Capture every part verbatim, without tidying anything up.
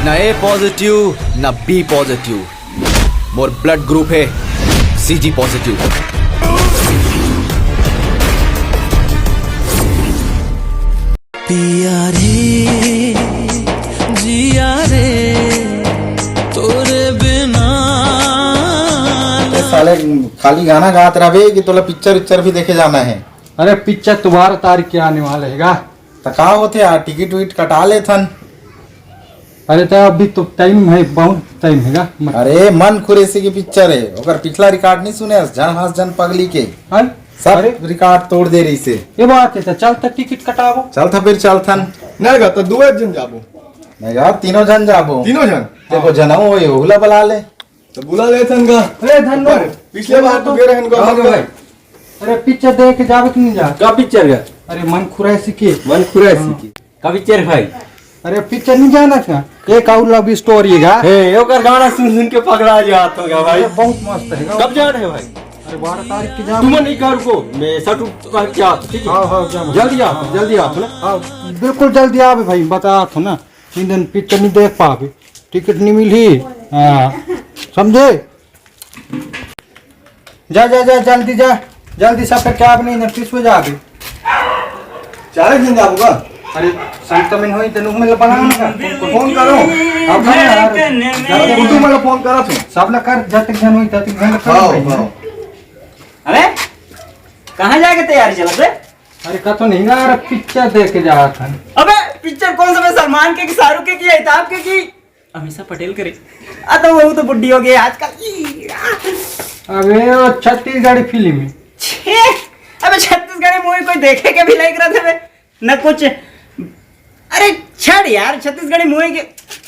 ना ए पॉजिटिव, ना बी पॉजिटिव। मोर blood group हे सीजी पॉजिटिव। पिया रे, जिया रे, तोरे बिना। ए साले, खाली गाना गात रहबे कि तोला पिक्चर उच्चर भी देखे जाना हे? अरे, पिक्चर तो बारह तारीख के आने वाला हे गा। त का होथे यार, टिकट विकट कटा लेथन। अरे, त अभी तो टाइम हे, बहुत टाइम हे गा। मत अरे, मन खुरेसी के पिक्चर हे, ओकर पिछला रिकॉर्ड नहीं सुने हस? झन हंस झन पगली के। हाँ? सब अरे। रिकॉर्ड तोड़ दे रहिसे। ये बात हे, त चल त टिकट कटाबो। चल त फिर चलथन। नहीं गा, त दुए झन जाबो। नहीं यार, तीनों झन जाबो। तीनों झन? देखो, हाँ। झन हो, ये ओला बला ले। त बुला लेथन गा। अरे, धन लो। पर पिछले बार तो गे रहन गा। हाँ, भाई। अरे, पिक्चर देख के जाबे कि नहीं जा? का पिक्चर गा? अरे, मन खुरासी के। मन खुरासी हाँ। के। का पिक्चर भाई? अरे, पिक्चर नहीं जाना क्या? एक और लव स्टोरी हे गा। हे, ओकर गाना सुन सुन के पगला जात हो गा भाई। अरे, बहुत मस्त हे गा। कब जाना हे भाई? अरे, बारह तारीख के जाबो। तुम नहीं कर को, मैं सटू कर क्या, ठीक हे? हाँ, हाँ, जाबो। जल्दी आ, जल्दी आ ना। हाँ, बिल्कुल जल्दी आबे भाई, बता थो ना। तीन दिन पिक्चर नहीं देख पाबे, टिकट नहीं मिली। हाँ, समझे? जा, जा, जा, जल्दी जा, जल्दी सफर क्या बनी, नहीं पीछे जाबे। चारे दिन जाबो का? अरे, संत में होई, तेनु में बना ना। फोन करो। अब ना यार। कुटुम वाला फोन करा तू। सब ला कर, जब तक जन होई, तब तक जन कर हाँ, भाई। हाँ। अबे, कहाँ जाके तैयारी चलत बे? अरे, कतो नहीं ना, अरे, पिक्चर देख के जात हन। अबे, पिक्चर कौन सा बे, सलमान के कि शाहरुख के कि अमिताभ के कि अमीषा पटेल के रे? आ, तो वो तो बुड्ढी हो गई आजकल। ई, आ। अबे, वो छत्तीसगढ़ी फिल्म हे। छे, अबे, छत्तीसगढ़ी मूवी कोई देखे के भी लायक रहते बे? न कुछ। अरे, छड़ यार, छत्तीसगढ़ी मूवी के।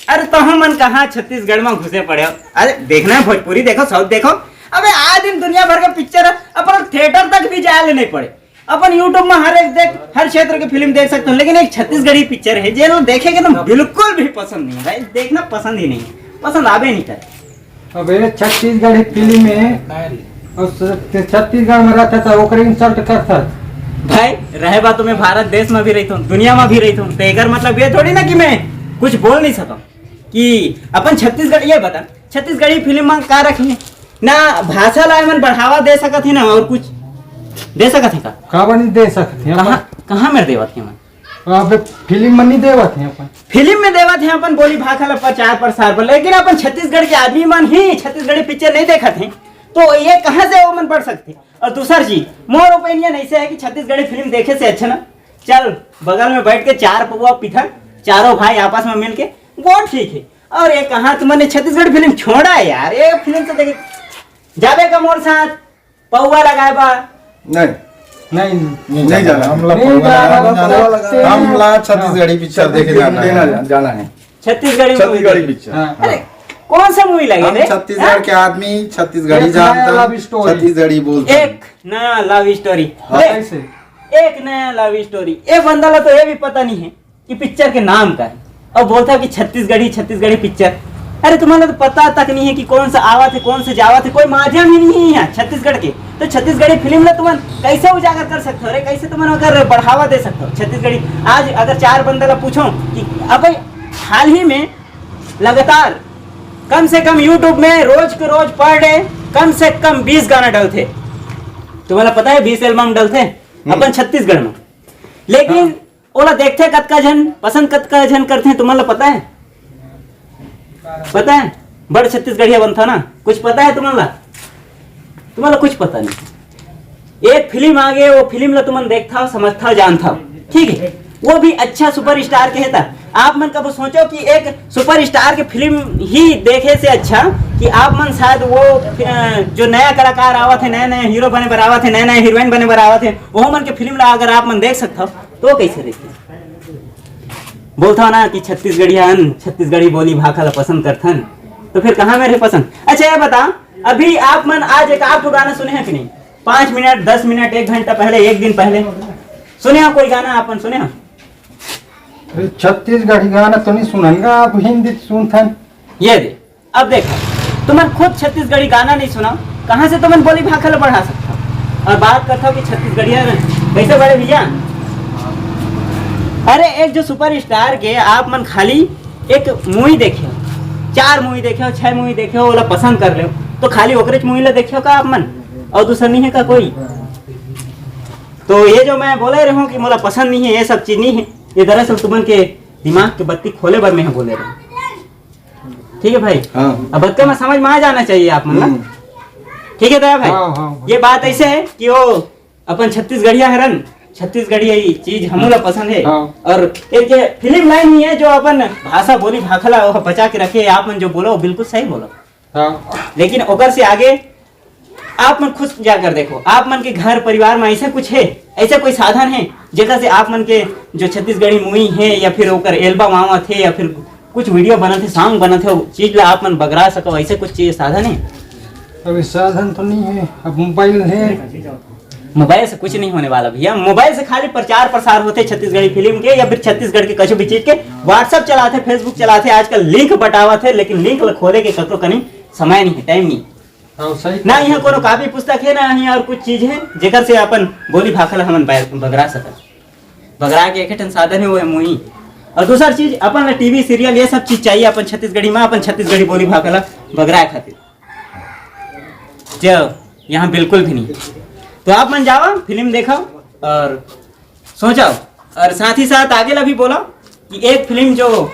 अरे, तो हम मन कहाँ छत्तीसगढ़ में घुसे पड़े हो? अरे, देखना हे भोजपुरी देखो, साउथ देखो। अबे, आज दिन दुनिया भर का पिक्चर हे, अपन थिएटर तक भी जाए ले नहीं पड़े। अपन YouTube में हर एक देख, हर क्षेत्र के फिल्म देख सकते हो, लेकिन एक छत्तीसगढ़ी पिक्चर हे, जे लोग देखे के तो बिल्कुल भी पसंद नहीं हे भाई, देखना पसंद ही नहीं हे, पसंद आबे नहीं करे। अबे छत्तीसगढ़ी फिल्म हे, और स-, छत्तीसगढ़ में रहता था, ओकरे इंसल्ट करता। भाई, रहे बात तो मैं भारत देश में भी रहता हूँ, दुनिया में भी रहता हूँ, तो एकर मतलब ये थोड़ी ना कि मैं कुछ बोल नहीं सकता कि अपन छत्तीसगढ़, ये बता, छत्तीसगढ़ी फिल्म में का रखे हे? ना भाषा ला एमन बढ़ावा दे सकत हे, ना और कुछ दे सकत हे का? काबर नहीं दे सकत हे अपन? कहाँ, कहाँ में देवत हे एमन? अब फिल्म में नहीं देवत हे अपन। फिल्म में देवत हे अपन बोली भाखा ला प्रचार प्रसार पर, लेकिन अपन छत्तीसगढ़ के आदमी मन ही छत्तीसगढ़ी पिक्चर नहीं देखत हे, तो ये कहाँ से ओमन बढ़ सकथे? और दूसर चीज, मोर ओपिनियन ऐसे हे कि छत्तीसगढ़ी फिल्म देखे से अच्छा ना, चल बगल में बैठ के चार पौवा पीथन, चारों भाई आपस में मिल के, वो ठीक हे। और ये कहाँ तुमने छत्तीसगढ़ी फिल्म छोड़ा हे यार, ये फिल्म तो देखे जाबे का मोर साथ पौवा लगाए बा। नहीं। नहीं, नहीं नहीं जाना। जाना। हम ला नहीं पौवा जाना, लगाना, हम जाना। पौवा लगाना। हम ला छत्तीसगढ़ी पिक्चर देखे जाना है। जाना, जाना है। छत्तीसगढ़ी movie छत्तीसगढ़ी देखे। पिक्चर। हाँ। अरे, कौन सा मूवी लगे हम रे? छत्तीसगढ़ हाँ? के आदमी, छत्तीसगढ़ी एक नया जानता, love story। छत्तीसगढ़ी बोलता। एक नया लव स्टोरी। हाँ। देख, कैसे? एक नया लव स्टोरी। ये बंदा ला तो ये भी पता नहीं है कि पिक्चर के नाम का है, और बोलता है कि छत्तीसगढ़ी, छत्तीसगढ़ी पिक्चर। अरे, तुम्हारा तो पता तक नहीं है कि कौन सा आवत है, कौन से जावत है, कोई माध्यम ही नहीं है यहाँ छत्तीसगढ़ के। तो छत्तीसगढ़ी फिल्म ला तुमन कैसे उजागर कर सकते हो रे? कैसे तुमन अगर बढ़ावा दे सकते हो छत्तीसगढ़ी? आज अगर चार बंदा ला पूछो कि अब हाल ही में लगातार कम से कम YouTube में रोज के रोज per day कम से कम बीस गाना डलथे, तुम्हारा पता है? बीस एल्बम डलथे अपन छत्तीसगढ़ में, लेकिन ओला देखथे कतका झन, पसंद कतका झन करथे, तुमन ला पता है? पता है? बड़ छत्तीसगढ़िया बनथा ना, कुछ पता है तुमन ला? तुमन ला कुछ पता नहीं। एक फिल्म आगे, वो फिल्म ला तुमन देखथव, समझथव, जानथव, ठीक है, वो भी अच्छा सुपरस्टार के है। त आप मन कबो सोचो कि एक सुपरस्टार के फिल्म ही देखे से अच्छा कि आप मन शायद वो, अ, जो नया कलाकार आवत है, नया नया हीरो बने बर आवत है, नया नया हीरोइन बने बर आवत है, वो मन के फिल्म ला अगर आप मन देख सकथव, तो कैसे देखते? बोलता ना कि छत्तीसगढ़िया अन, छत्तीसगढ़ी बोली भाखा ला पसंद करथन, तो फिर कहाँ मेरे पसंद? अच्छा, ये बता, अभी आप मन आज एक आप गाना सुने हैं कि नहीं? पाँच मिनट, दस मिनट, एक घंटा पहले, एक दिन पहले सुने हो कोई गाना? आप मन सुने हो? अरे, छत्तीसगढ़ी गाना तो नहीं सुनन गा, आप हिंदी सुनथन। ये दे, अब देखो, तुमन खुद छत्तीसगढ़ी गाना नहीं सुनाओ, कहाँ से तुमन बोली भाखा ला बढ़ा सकता हो? और बात करता हो कि छत्तीसगढ़िया कैसे बड़े भैया? अरे, एक जो सुपरस्टार के आप मन खाली एक मूवी देखे हो, चार मूवी देखे हो, छह मूवी देखे हो, ओला पसंद कर ले, तो खाली ओकरेच मूवी ला देखे हो का आप मन, और दूसरा नहीं है का कोई? तो ये जो मैं बोले रहे हूँ कि मोला पसंद नहीं है, ये सब चीज नहीं है, ये दरअसल तुमन के दिमाग के बत्ती खोले बर मैं बोले रहे हूँ। ठीक है भाई। हाँ। अब बतका में समझ में आ जाना चाहिए आप मन ला। हम्म। ठीक है दया भाई। हाँ, हाँ। ये बात ऐसे है कि वो अपन छत्तीसगढ़िया हरन, छत्तीसगढ़िया ही चीज हमू ला पसंद है। हाँ। और एक ये फिल्म लाइन ही है जो अपन भाषा बोली भाखा ला वो बचा के रखे। आप मन जो बोलो वो बिल्कुल सही बोलो। हाँ। लेकिन ओकर से आगे आप मन खुद जाकर देखो, आप मन के घर परिवार में ऐसा कुछ है, ऐसा कोई साधन है जेकर से आप मन के जो छत्तीसगढ़ी मूवी है या फिर ओकर एल्बम आवत है या फिर कुछ वीडियो बनत है, सॉन्ग बनत है, वो चीज ला आप मन बगरा सको, ऐसे कुछ चीज साधन है? अभी साधन तो नहीं है, अब मोबाइल है। मोबाइल से कुछ नहीं होने वाला भैया, मोबाइल से खाली प्रचार प्रसार होते छत्तीसगढ़ी फिल्म के या फिर छत्तीसगढ़ के कछु भी चीज के। WhatsApp चलाते, Facebook चलाते, आजकल लिंक बटावत है, लेकिन लिंक ला खोले के ककरो कनी समय नहीं है, टाइम नहीं। हाँ, सही। ना यहाँ कोनो कापी पुस्तक है, ना यहाँ और कुछ चीज है जेकर से अपन बोली भाखा ला हमन बै- बगरा सकत। बगरा के एक ठन साधन है, वो है मुही। और दूसर चीज अपन ला टीवी सीरियल ये सब चीज चाहिए अपन छत्तीसगढ़ी में, अपन छत्तीसगढ़ी बोली भाखा ला बगराए खातिर। जो यहाँ बिल्कुल भी नहीं। तो आप मन जाओ फिल्म देखो और सोचो, और साथ ही साथ आगे ला भी बोलो कि एक फिल्म जो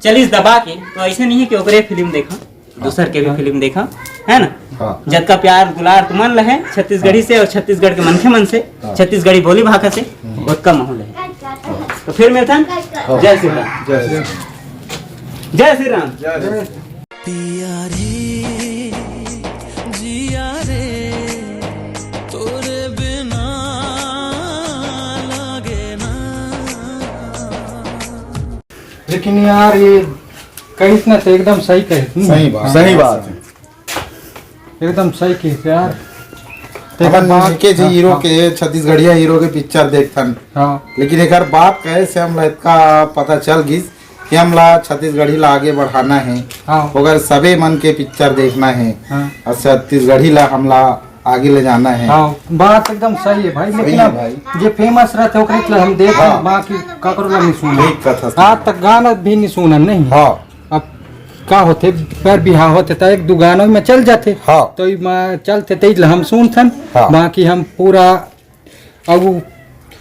चलिस दबा के, तो ऐसे नहीं है कि ओकरे फिल्म देखा, दूसर के भी फिल्म देखा, है ना? हाँ। जतका प्यार दुलार तुमन ला है छत्तीसगढ़ी से और छत्तीसगढ़ के मनखे मन से, हाँ। छत्तीसगढ़ी बोली भाखा से, हम्म। ओतका माहौल है। तो फिर मिलथन। हाँ। जय श्री राम। जय श्री राम। जय श्री राम। जय श्री राम। पिया रे, जिया रे, तोरे बिना लागे ना। लेकिन यार, ये कहिस ना तो एकदम सही कहे। हम्म। सही बात। हाँ। सही बात है। एकदम सही कहिस यार। अपन तेकर बाद के जी हाँ, हीरो हाँ। के, छत्तीसगढ़िया हीरो के पिक्चर देखथन। हाँ। लेकिन एकर बात कहे से हमला इतना पता चल गिस कि हमला छत्तीसगढ़ी ला आगे बढ़ाना है, हाँ। ओकर सबे मन के पिक्चर देखना है, हाँ। और छत्तीसगढ़ी ला हमला आगे ले जाना है। हाँ, बात एकदम सही है भाई, सही लेकिन है अब भाई। जे फेमस रहते ओकरे ला हम देख हाँ। बाकी ककरो ला नहीं सुना। ठीक कथा आज तक गाना भी नहीं सुना नहीं। हाँ। अब का होते, पर बिहाव होते त एक दू गाना में चल जाते। हाँ। तो ई मा चलते ते ला हम सुनथन। हाँ। बाकी हम पूरा अब उ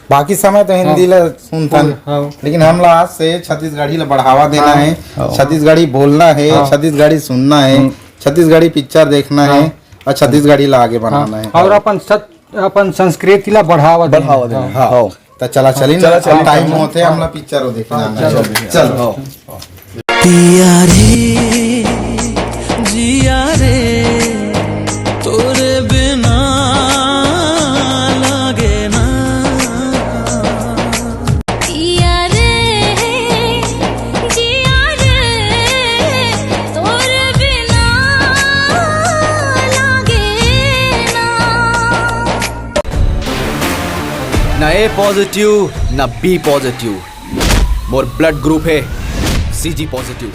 बाकी समय तो हिंदी हाँ। ला सुनथन, हाँ। लेकिन हमला आज से छत्तीसगढ़ी ला बढ़ावा देना हाँ। है, हाँ। छत्तीसगढ़ी बोलना है, हाँ। छत्तीसगढ़ी सुनना है, हम्म। छत्तीसगढ़ी पिक्चर देखना हाँ। है और छत्तीसगढ़ी ला आगे हाँ। बढ़ाना है। और अपन सत-, अपन संस्कृति ला बढ़ावा देना बढ़ावा है। देना है। हाँ। हाँ। तो चला चली चला ना, चली। टाइम होते हाँ। हमला पिक्चर देखे हाँ, जाना है। चलो। चलो। हाँ। पिया रे, जिया रे, तोरे बिना लागे ना। पिया रे, जिया रे, तोरे बिना लागे ना। ना ए पॉजिटिव, ना बी पॉजिटिव। मोर ब्लड ग्रुप है सीजी पॉजिटिव।